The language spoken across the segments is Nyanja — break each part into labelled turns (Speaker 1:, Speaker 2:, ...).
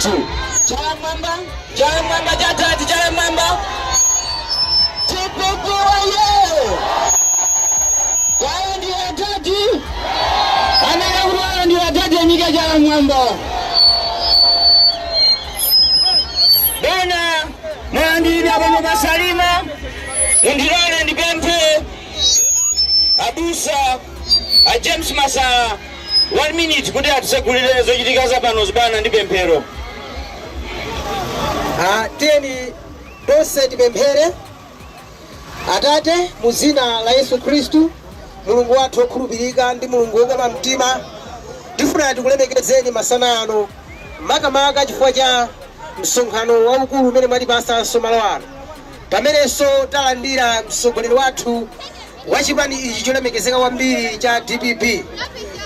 Speaker 1: Ndithu, chala mwamba, chala mwamba cha dadi, chala mwamba. DPP woye! Wayo ndi adadi, amene akudwala ndi adadi, anyike chala mwamba. Bwana, mwalandiridwa pano pa Salima. Mundilole ndipemphe abusa a James Masala 1 minute kuti atisegulire zochitika zapanozi, bwana, ndi pemphero.
Speaker 2: Ah, tiyeni tonse tipemphere. Atate, mu dzina la Yesu Khristu, Mulungu wathu wokhulupirika ndi Mulungu wokoma mtima, tifuna tikulemekezeni masana ano, makamaka chifukwa cha msonkhano waukulu umene mwatipasanso malo ano, pamenenso talandira mtsogoleri wathu wa chipani ichi cholemekezeka kwambiri cha DPP.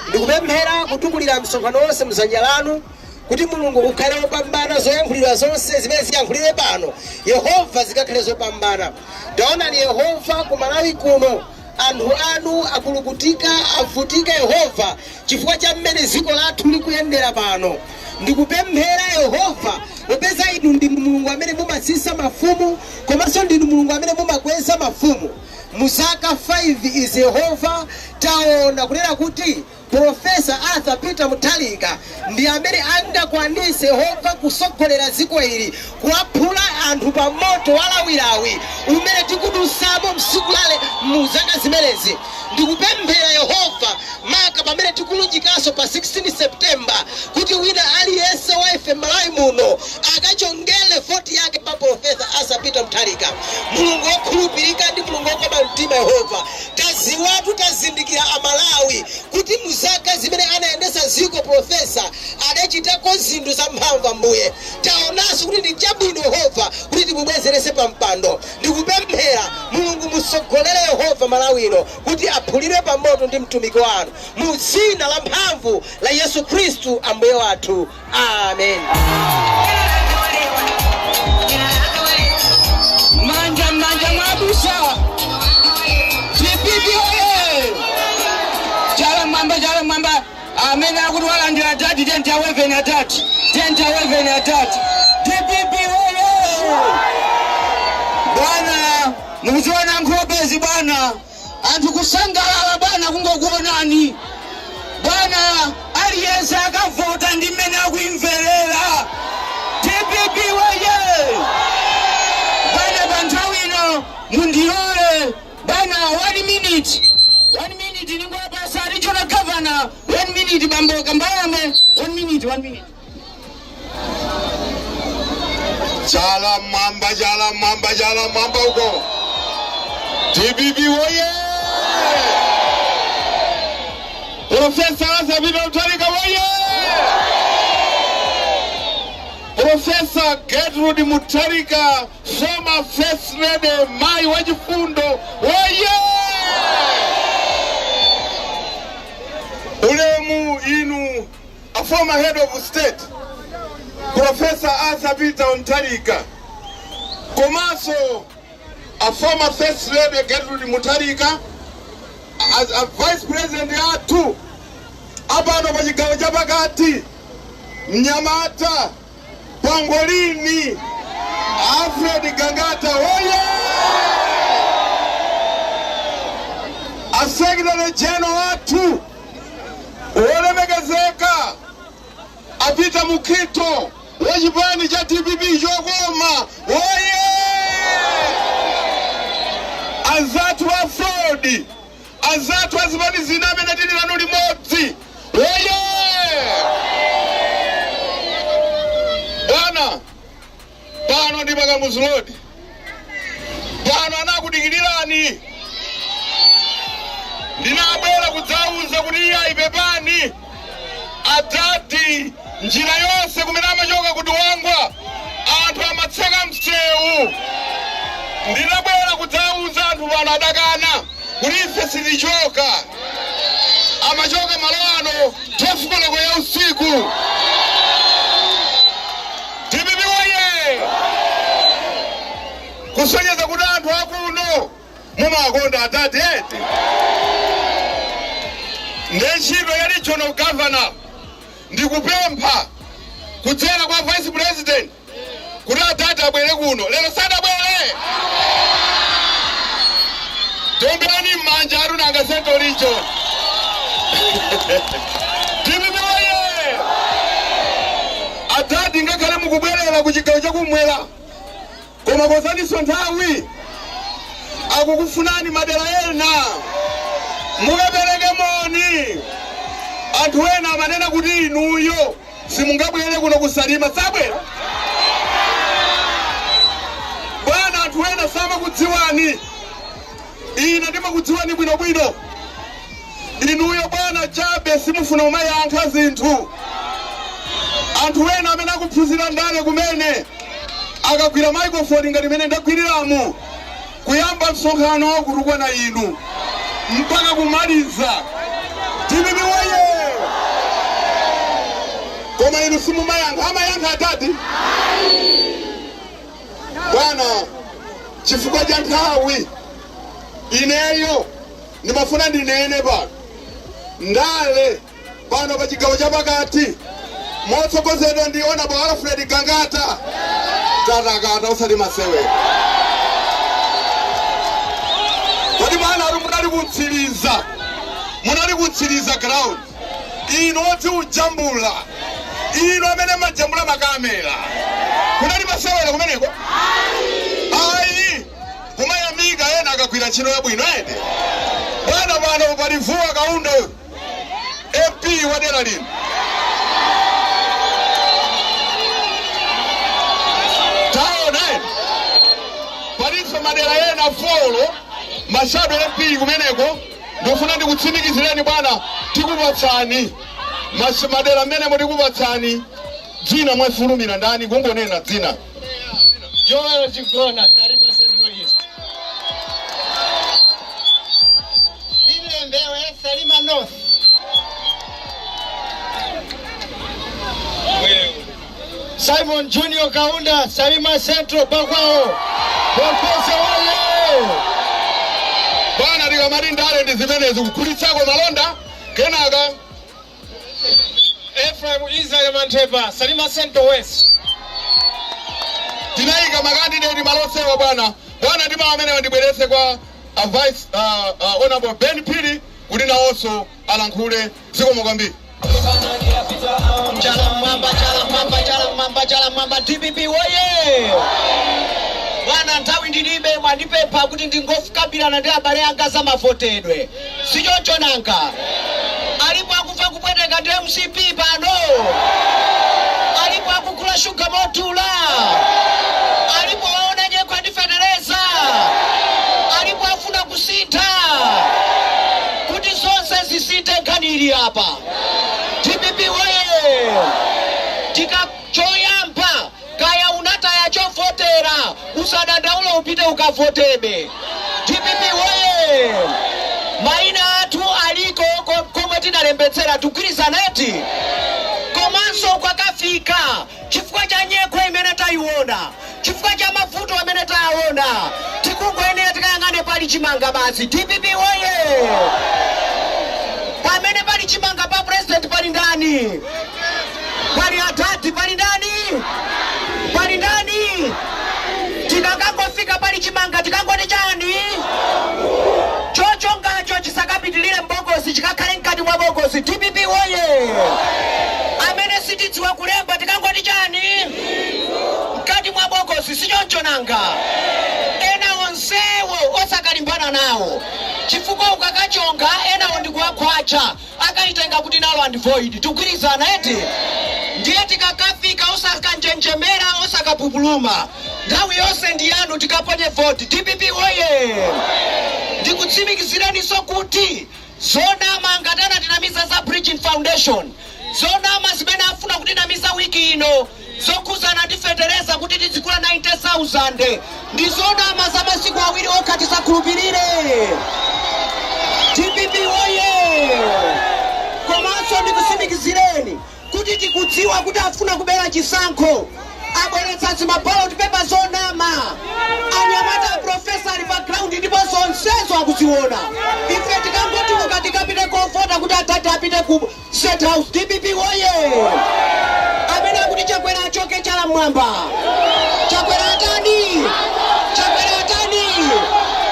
Speaker 2: Ndikupemphera kutukulira msonkhano wonse mdzanja lanu, kuti Mulungu ukhale wopambana. Zoyankhulidwa zonse zimene ziyankhulidwe pano, Yehova, zikakhale zopambana. Taonani Yehova, ku Malawi kuno anthu anu akulukutika, avutika Yehova, chifukwa cha mmene dziko lathu likuyendera pano. Ndikupemphera Yehova, popeza inu ndinu Mulungu amene mumatsitsa mafumu, komanso ndinu Mulungu amene mumakweza mafumu, mu zaka 5 izi Yehova, taona kunena kuti Professor Arthur Peter Mutharika ndi amene angakwanise Yehova kusogolera dziko ili, kuwaphula anthu pa moto walawilawi umene tikudusamo msiku lale mu zaka zimenezi. Ndikupemphera Yehova, maka pamene tikulunjikanso pa 16 September, kuti wina aliyense wa ife m'Malawi muno akachongere voti yake pa Professor Arthur Peter Mutharika. Mulungu wokhulupirika ndi Mulungu wokoma mtima Yehova, taziwatu, tazindikira Amalawi kuti muzaka zimene anayendesa ziko Professor adachitako zinthu zamphamvu. Ambuye, taonanso kuti ndi chabwino Yehova kuti timubwezerese pa mpando. Ndikupemphera Mulungu, musogolere Yehova Malawi ino kuti aphulidwe pa moto ndi mtumiki wanu, mu dzina la mphamvu la Yesu Khristu Ambuye wathu, amen.
Speaker 1: Manja manja mwabusa. DPP oye! Chala mwamba, chala mwamba. Amene akuti walandira dadi, tenti aweveni atati, tenti aweveni atati. DPP oye! Bwana, mukuziona nkhopezi bwana, anthu kusangalala bwana kungokuonani bwana. Aliyense akavota ndi mmene akuimverera. DPP woye! Bwana, pa nthawi ino mundilole bwana, one minute, one minute, ningowapasa regional governor one minute, bambo Kambalame, one minute, one minute.
Speaker 3: Chala mwamba, chala mwamba, chala mwamba uko. DPP woye! Professor Arthur Peter Mutharika woye! Professor Gertrude Mutharika, former First Lady, mai wachifundo woye! Ulemu inu a former head of state Professor Arthur Peter Mutharika, komanso a former First Lady Gertrude Mutharika, as a vice president athu apano pa chigawo chapakati, mnyamata pangolini Alfred Gangata woye, a secretary general athu wolemekezeka a Peter Mukhito wachipani cha DPP chokoma woye, anzathu a AFORD, anzathu azipani zina amene tili nanu limodzi woye! Bwana, pano ndi pa Kamuzu Road pano, anakudikilirani. Ndinabwera kudzauza kuti iye ayipepani adadi, njira yonse kumene amachoka ku Dwangwa anthu amatseka msewu. Ndinabwera kudzauza anthu pano, adakana kuti ife sitichoka. Amachoka malo ano 12 koloko ya usiku. DPP woye! Kusonyeza kuti anthu akuno mumakonda adadi eti. Ndi ntchito ya regional governor, ndikupempha Kudzera kwa Vice President kuti adadi abwere kuno. Lero sadabwere? Tombani m'manja arunanga Central Region. DPP woye! Adadi, ngakhale mukubwerera ku chigawo chakumwera, koma kozaninso nthawi, akukufunani madera ena mukapereke moni. Anthu ena amanena kuti inuyo simungabwere kuno kuSalima. Sabwera bwana. Anthu ena samakudziwani, ine ndimakudziwani bwinobwino inuyo bwana. Chabe simufuna kumayankha zinthu. Anthu ena amene akuphunzira ndale kumene akagwira microphone ngati imene ndagwiriramo, kuyamba msonkhano kutukwana inu mpaka kumaliza. DPP woye! Koma inu simumayankha. Amayankha adadi bwana. Chifukwa cha nthawi, ineyo ndimafuna ndinene pano, ndale pano pa chigawo chapakati motsogozedwa ndi Honorable Alfred Gangata, tatakata usati masewera. Kodi bwana ari munali kutsiriza, munali kutsiriza ground, inu odziujambula, inu amene majambula makamera, kunali masewera kumeneko? Ayi, kumayamika ena akagwira ntchito yabwino ende bwana. Pano pali Vuwa Kaunda, MP wa dera lino. Taona ene, palinso madera ena four, ma shadow MP kumeneko. Ndikufuna ndikutsimikizireni bwana, tikupatsani madera mmene tikupatsani dzina mwafulumira. Ndani? Kungonena dzina.
Speaker 1: Joel Chigona, Salima Central East.
Speaker 2: Stephen Mbewe, Salima North.
Speaker 1: Simon Junior Kaunda, Salima Central, Bakwao. Professor woye!
Speaker 3: Bwana, tikamati ndale ndi zimenezi, kugulitsako malonda kenaka.
Speaker 1: Ephraim Israel Mantepa, Salima Central West.
Speaker 3: Tinayika ma candidate malosewa bwana. Bwana, ndi mawu amene ndibweretse kwa a Vice Honorable Ben Phiri kuti nawonso alankhule. Zikomo kwambiri.
Speaker 1: Chala mwamba, chala mwamba, chala mwamba, chala mwamba! DPP woye! Bwana, nthawi ndilibe. Mwandipempha kuti ndingokambirana ndi abale anga za mavotedwe, sichoncho nanga? Alipo akufa kupweteka ndi MCP pano? Alipo akugula shuga modula? Alipo waona nyekhwe ndi fetereza? Alipo afuna kusintha? Kuti zonse zisinthe, nkhani ili apa. DPP woye! Tika choyamba, kaya unataya chovotera, usadandaula, upite ukavotebe. DPP woye! Mayina athu aliko komwe tinalembetsera, tigwirizaneti. Komanso kwakafika chifukwa cha nyekhwe imene tayiona, chifukwa cha mavuto amene tayaona, tikungoyenera tikayang'ane pali chimanga basi. DPP woye! Pamene pali chimanga pa President pali ndani? Pali atati, pali ndani? Pali ndani? Tikakangofika pali chimanga, tikangoti chani? Chochongacho chisakapitilire mbokosi, chikakhale mkati mwa bokosi. DPP woye! Amene sitidziwa kulemba, tikangoti chani? Mkati mwa bokosi, sichoncho nanga? Ena onsewo osakalimbana nawo, chifukwa ukakachonga enawo ndikuwakhwacha, akaitenga kuti null and void. Tigwirizana eti? Ndiye tikakafika, osakanjenjemera, osakapupuluma, nthawi yonse ndi yanu. Tikaponye voti. DPP woye! Ndikutsimikizireniso kuti zonama ngati anatinamiza za Bridgin Foundation, zonama zimene afuna kutinamiza wiki ino zokhuzana ndi fetereza kuti tizigula 90,000, ndi zonama za masiku 2 okha. Tisakhulupirire. DPP woye! Komanso ndikutsimikizireni kuti tikudziwa kuti afuna kubera chisankho, abweretsa zima ballot paper zonama. Anyamata a Professor ali pa ground ndipo zonsezo akuziona. Ife tikangotuluka, tikapite kovota kuti atati apite ku State House. DPP woye! Amene akuti Chakwera Chala mmwamba. Chakwera atani? Chakwera atani?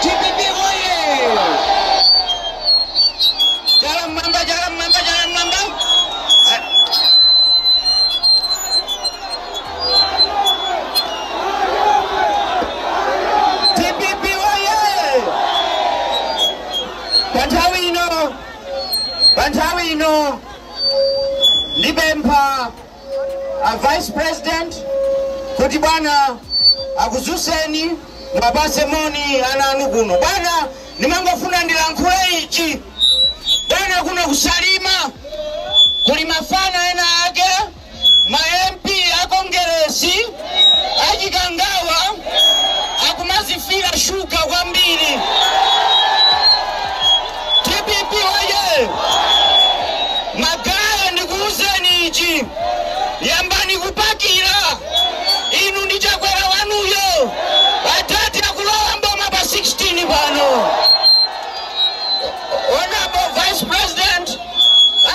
Speaker 1: DPP woye!
Speaker 4: Chala mmwamba, chala mmwamba, chala mmwamba. DPP woye! Panthawi ino, panthawi ino ndipempha a Vice President kuti bwana akuzuseni, mwapase moni ana anu kuno. Bwana, ndimangofuna ndilankhule ichi. Bwana, kuno kuSalima kuli mafana ena ake, ma MP akongeresi achikangawa, akumazifira shuga kwambiri. DPP woye! Magayo, ndikuuzeni ichi, yambani kupakira inu ndi Chakwera wanuyo. Atati akulowa mboma pa 16 pano. Honorable Vice President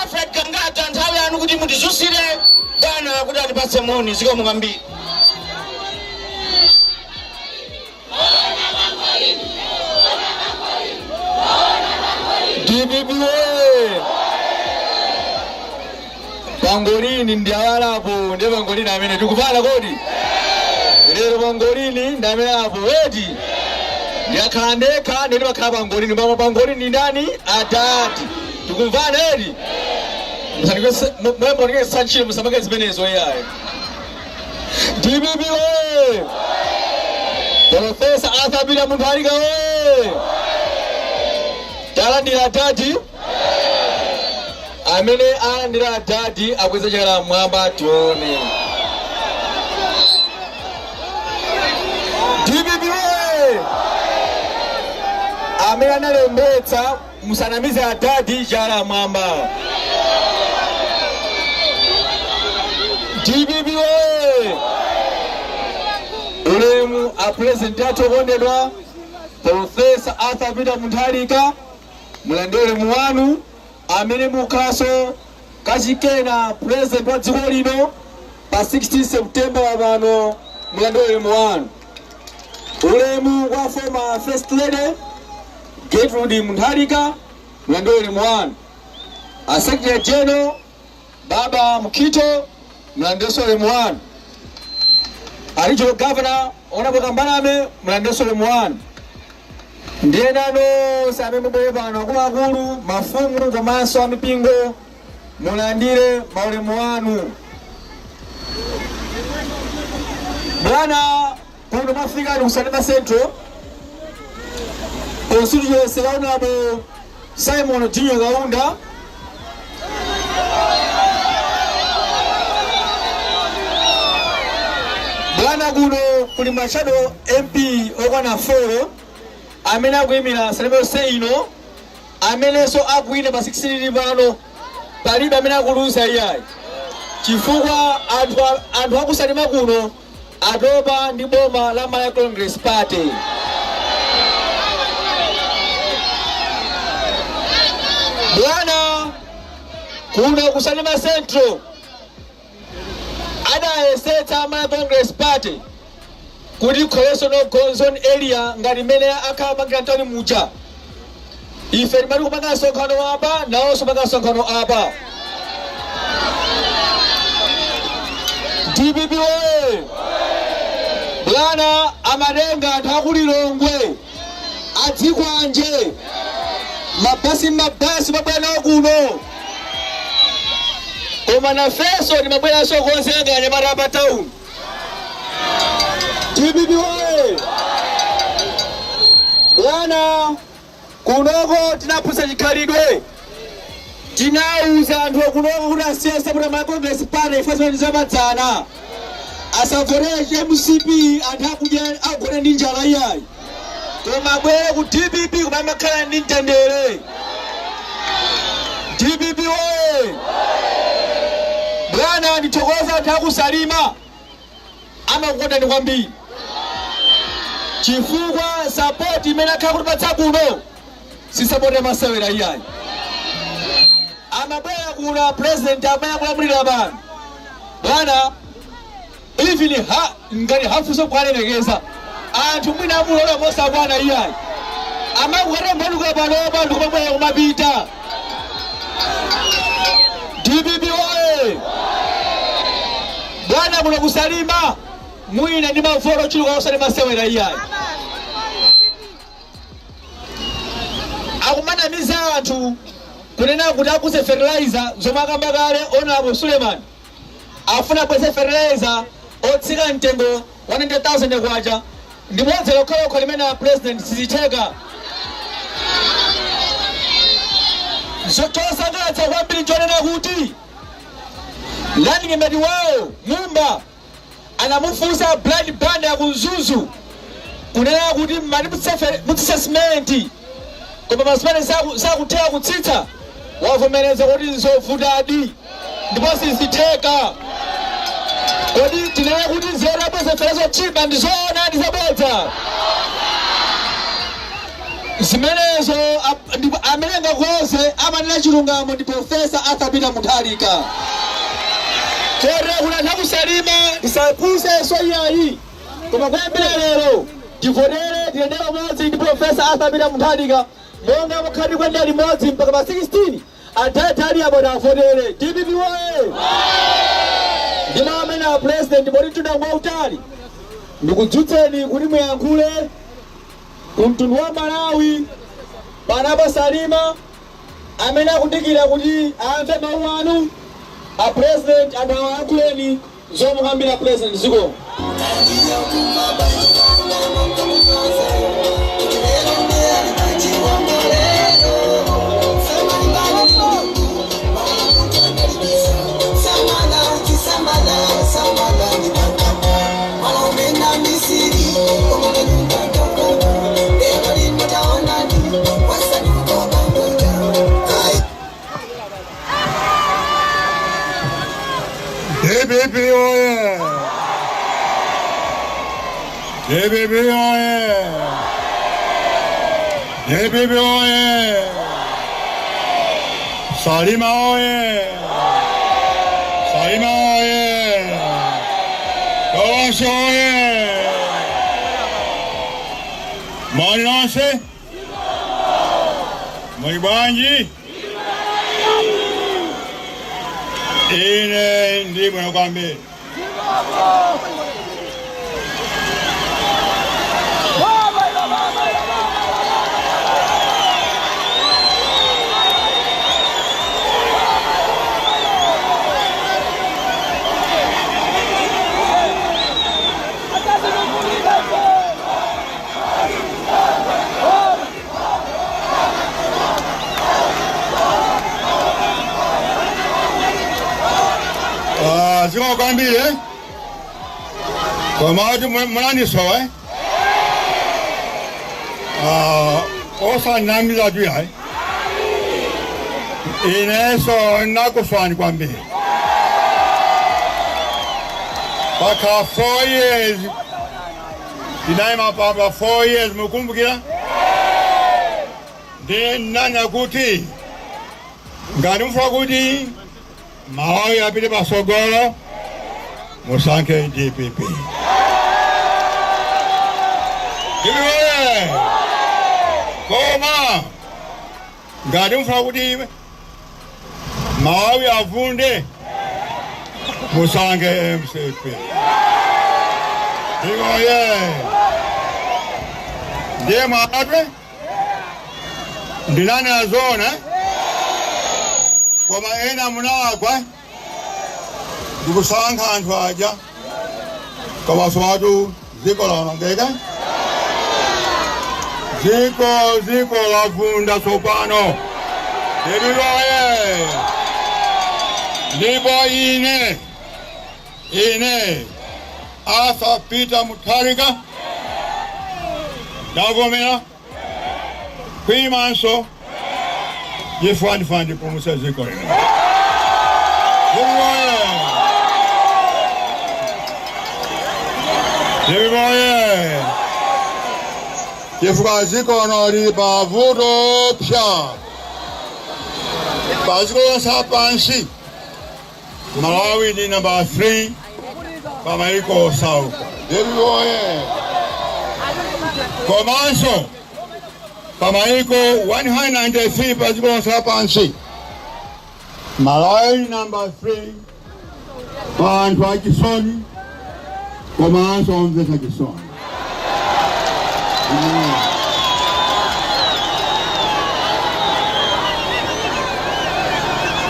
Speaker 4: Alfred Gangata, nthawi yanu kuti mutizusire bwana kuti atipatse moni. Zikomo kwambiri.
Speaker 5: DPP woye! Pangolini ndi awalapo, ndiye pangolini amene tikupala kodi lero, pangolini ndi amene apo weti ndiyakhala ndekha, ndeti pakhala pangolini pamo. Pangolini ndani? Adati tikumvana eti mwembo ntchito, musamake zimenezo iyayi. DPP woye! Professor Arthur Peter Mutharika woye! Talandira adadi. Amene alandira adadi akweze chala mwamba tione. DPP woye! Amene analembetsa, musanamize adadi, chala mwamba. DPP woye! Ulemu a President athu okondedwa, Professor Arthur Peter Mutharika, mulandire ulemu wanu amene mukhalanso kachikena President wa dziko lino pa 16 September pano. Mulandire ulemu wanu. Ulemu kwa former First Lady Gertrude Mutharika, mulandire ulemu wanu. A Secretary General Baba Mkito, mulandirenso ulemu wanu. A Regional Governor Honorable Kambalame, mulandirenso ulemu wanu. Ndiye nonse amene mubwere pano, akuluakulu, mafumu komanso amipingo, mulandire maulemu wanu. Bwana, kuno mwafika ndi kuSalima Central Constituency ya Honorable Simon Dinyo Kaunda. Bwana, kuno kuli ma shadow MP okwana 4 amene akuyimira Salima yonse ino, amenenso akuwina pa 16 pano. Palibe amene akuluza iyayi, chifukwa anthu akuSalima kuno atopa ndi boma la Malawi Congress Party. Bwana, kuno kuSalima Central adayesetsa Malawi Congress Party kuti ikhalenso no go zone area ngati mmene akhala pangira nthawi muja. Ife timati kupanga msonkhano apa, nawonso panga msonkhano apa. DPP woye! Bwana, amatenga anthu akuLilongwe adzikwanje, mabasi mabasi, mabwera nawo kuno, koma nafenso timabweranso konzeka anyamata pa town. DPP woye! Bwana, kunoko tinaphunzitsa chikhalidwe. Tinawuza anthu kunoko kuti asiye sapota ma Congress Party, ife zimene zamadzana, asavotere MCP, anthu akudya agona ndi njala iyayi, koma abwere ku DPP kumene amakhala ndi mtendere. DPP woye! Bwana, ndithokoza anthu akuSalima, amakukondani kwambiri, chifukwa support imene akhala kutipatsa kuno si support yamasewera iyayi. Amabwera kuno President amene akulamulira pano, bwana. Even ha ngati hafuso kuwalemekeza anthu mwina amulola mosakwana iyayi, amakukatembenuka panopa ndikumabwera kumapita. DPP oye! Bwana, muno kuSalima mwina ndi mavoti ochuluka osati masewera iyayi. Akumanamiza anthu kunena kuti akweza fertilizer, zomwe akamba kale Honorable Suleiman, afuna abweze fertilizer otsika mtengo wa 90,000 kwacha. Ndi bodza lokhalokha limene a President, sizitheka. Chosangalatsa kwambiri chonena kuti running mate wawo Mumba anamufunsa Brian Banda ku Mzuzu kunena kuti mmati mutsitse simenti, koma masimenti sakutheka kutsitsa. Wavomereza kuti nzovutadi ndipo sizitheka. Kodi tinene kuti nzeru abweza fertilizer otchipa ndi zoona, ndi zabodza zimenezo? Ndipo amene angakonze, amanena chilungamo ndi Professor Arthur Peter Mutharika. Kotero kuti anthu akuSalima tisapusenso iyayi, koma kuyambira lero tivotere, tiyende pamodzi ndi Professor Arthur Peter Mutharika monga mukhati kuyenda limodzi mpaka pa 16. Adadi ali apo, avotere. DPP woye! Ndi mawu amene a President, poti mtunda wautali, ndikudzutseni kuti muyankhule ku mtundu wa Malawi panapa Salima amene akudikira kuti amve mawu anu. A President, anthu awayankhuleni zomwe mukambira. President, zikomo.
Speaker 3: DPP oye! DPP oye! DPP oye! Salima oye! Salima oye! Tonse oye! Moni nonse? Muli bwanji? Ine ndi bwino kwambiri. Ah, zikomo kwambiri eh? Koma kuti munandisowa eh? Ah, osanamiza tu yayi, ineso nakusowani kwambiri. Paka 4 years tinayima papa, 4 years, mukumbukira? Ndiye nani akuti ngati mufuna kuti Malawi apite pasogolo, musankhe DPP. DPP! Koma ngati mufuna kuti Malawi avunde, musankhe MCP. Ikoye ndiye mwatwe ndinanena zona, koma ena munalakwa ndikusankha anthu aja, koma swatu dziko laonongeka, dziko lavunda tsopano. Ililoye ndipo ine Arthur Peter Mutharika ndavomera kuyimanso chifukwa ndifuna ndipulumutse dziko lino. Ililoye, ililoye, chifukwa dziko lino lili pavuto psa pa dziko lonse lapansi. Malawi ndi number 3. Pa maiko osauka. DPP oye! Komanso pa maiko 193 pa dziko lonse lapansi, Malawi number 3 pa anthu achisoni komanso omvetsa chisoni.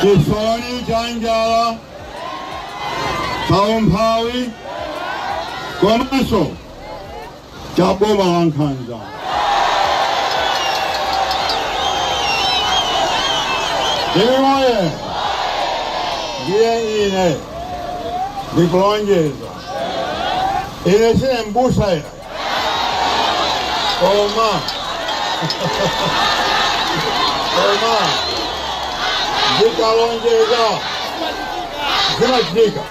Speaker 3: Chisoni cha njala, cha umphawi komanso cha boma la nkhanza. DPP oye! Ndiye ine ndikulonjeza, ine sine mbusa ine, koma ndikalonjeza zimachitika.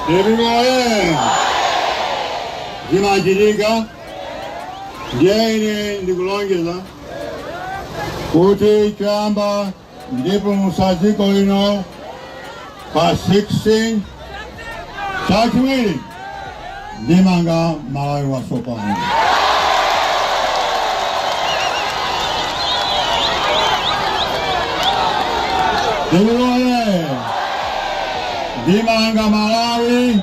Speaker 3: DPP oye! Zimachitika. Ndiye ine ndikulonjeza kuti choyamba ndipulumutsa dziko lino pa 16, chachiwiri ndimanga Malawi watsopano. DPP oye! Ndimanga Malawi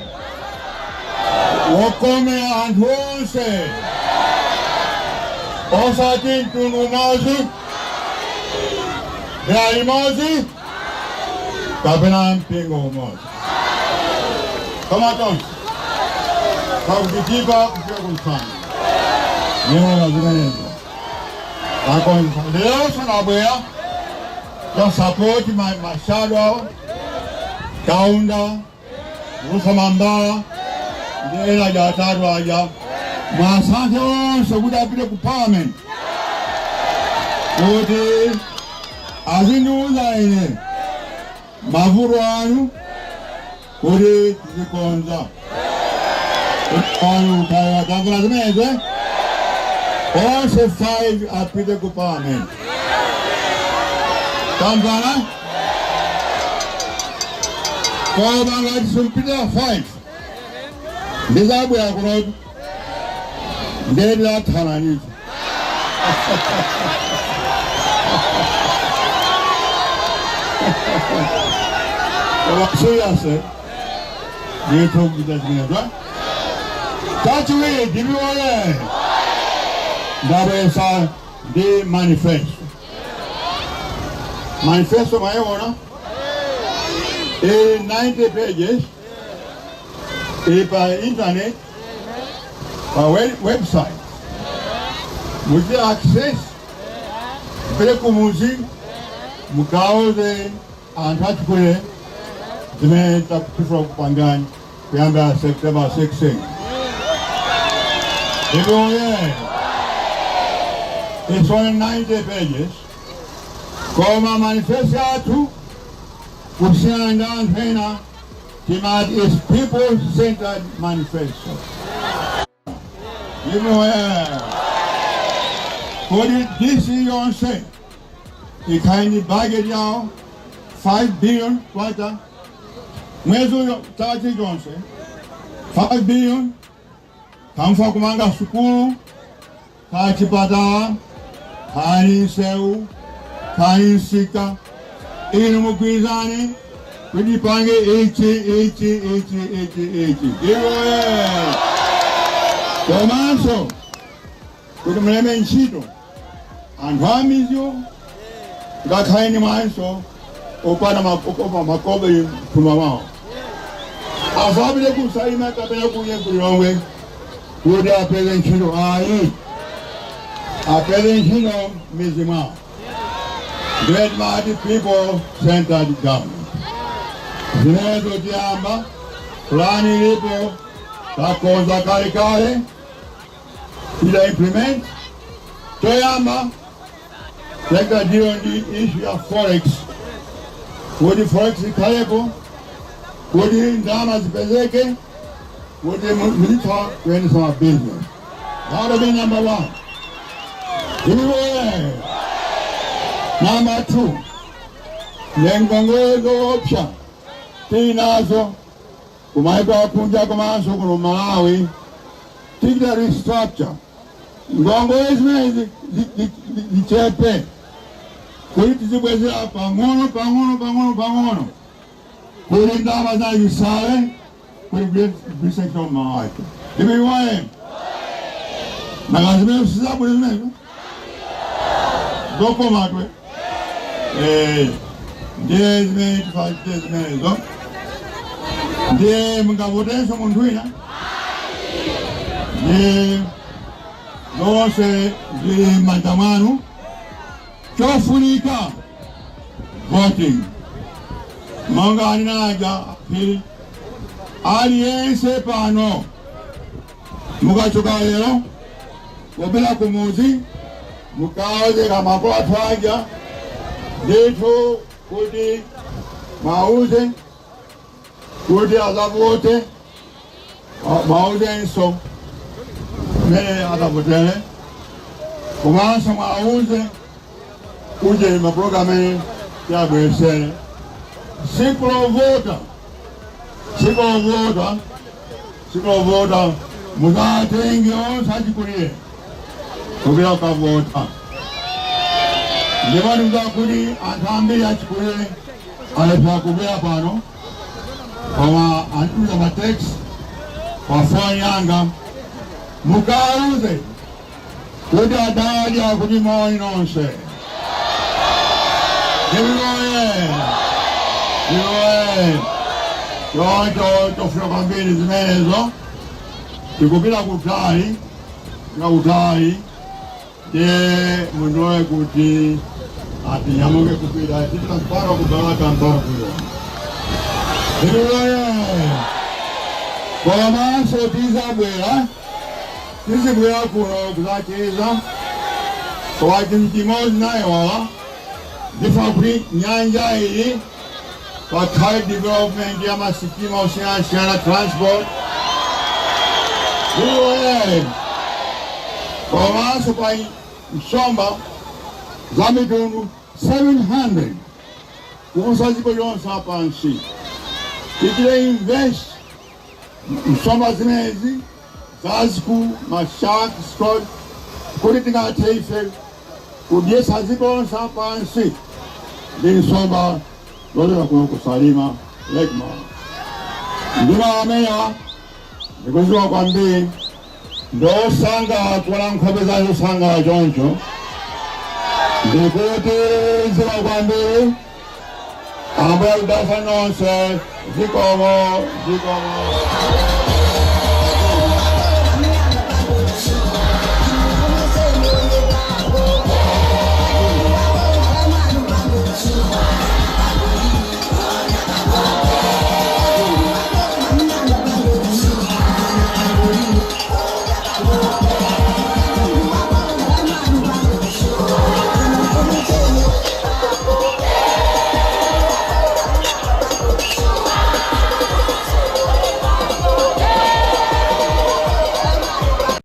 Speaker 3: wokomera anthu onse, osati mtundu umodzi, dera limodzi kapena mpingo umodzi, koma tonse pa ku Chitipa kufika ku Nsanje. Niona zimenezo akonza lero sanabwera to support my shadow Kaunda Rusamambala ndi ena aja atatu aja mwasankhe onse kuti apite ku parliament kuti azindiuza ine mavuto anu kuti tizikonza anu kaya. Tamvera zimenezi, onse 5 apite ku parliament. Tamvana? Koma ngati simpita 5, ndizabwera kunotu ndiye ndilathananizo. Koma seriously, ndithu kupita zimenezo. Chachiwiri, DPP oye! Ndabwesa ndi manifesto. Manifesto mwayiona ili 90 pages, ili pa internet, pa website muchite access mpere kumuzi mukauze anthu achikulire zimene takufuna kupangani kuyambira September 16. DPP oye! It's only 90 pages, koma manifesto yathu, kusiyana ndi anthu ena, timati is people centered manifesto. DPP oye! Kodi DC yonse ikhale ndi budget yawo 5 billion kwacha mwezi uyo, chaka chilichonse 5 billion, kamfa kumanga sukulu, kaya chipatala, kaya nsewu, kaya msika, inu mugwirizane kuti pange ichi, ichi, ichi, ichi, ichi. DPP oye! Komanso kuti mulembe ntchito anthu amizyo, ngakhale ni mwanso opanda makobe mthumba mwawo, asapite ku Salima kapena kunye ku Lilongwe kuti apeze ntchito ayi, apeze ntchito m'mizi mwawo. Great mighty people centered government. Zimenezo tiyamba, plan ilipo, takonza kalekale, tida implement. Choyamba Tichita deal ndi issue ya forex, kuti forex ikhalepo, kuti ndalama zipezeke, kuti muzitha kuyendesa ma business. That'll be number one. Iwe. Number two, ngongole zoopsa tinazo kumaiko akunja komanso kuno Malawi, tichita restructure ngongole zimene zichepe, kuti tizibwezera pang'ono pang'ono pang'ono pang'ono, kuti ndalama zayisale kuti kugwiritsa ntchito Malawi. Iwe. Nanga zimene sizabwino zimenezo zokomatwe ndiye zimene tifachite zimenezo. Ndiye mungavotenso munthu wina, ndiye zonse zili m'manja mwanu. Chofunika voting, monga aninaja phiri, aliyense pano mukachoka lero kupita kumuzi, mukaoze makolo athu aja ndithu kuti mauze kuti azavote, mauzenso mmene azavotere, komanso mwauze kuti mapulogalamu tiyabweresere. Siku lovota, siku lovota, siku lovota, muzatenge onse achikulire kupita kukavota. Ndipo ndikuza kuti anthu ambiri achikulire alephera kubwera pano, koma antumiza ma text pa foni yanga. Mukauze kuti adadi akuti moni nonse. Ndivoye ndivoye choncho tofuna kwambiri zimenezo. Tikupita kutali nga kutali, ndiye mundilowe kuti atinyamuke kupita, tipita mpaka kubalaka, mpaka kuyo. Ndivoye. Komanso tizabwera, tizibwera kuno kuzacheza. Koma chinthu chimodzi nayiwala, ndifuna kuti nyanja iyi pakhale development ya masitima osiyanasiyana, transport. Ndivoye. Komanso pa nsomba za mitundu 700 kuposa dziko lonse lapansi, tichite invest nsomba zimenezi zazikulu, ma shark stock, kuti tingathe ife kudyetsa dziko lonse lapansi ndi nsomba zochoka kuno kusalima Lake Malawi. Ndima amenewa ndikuziwa kwambiri, ndosanga kuona nkhope zacho sangala choncho, ndikuti ziwa kwambiri. Ambuye akudalitseni nonse. Zikomo, zikomo.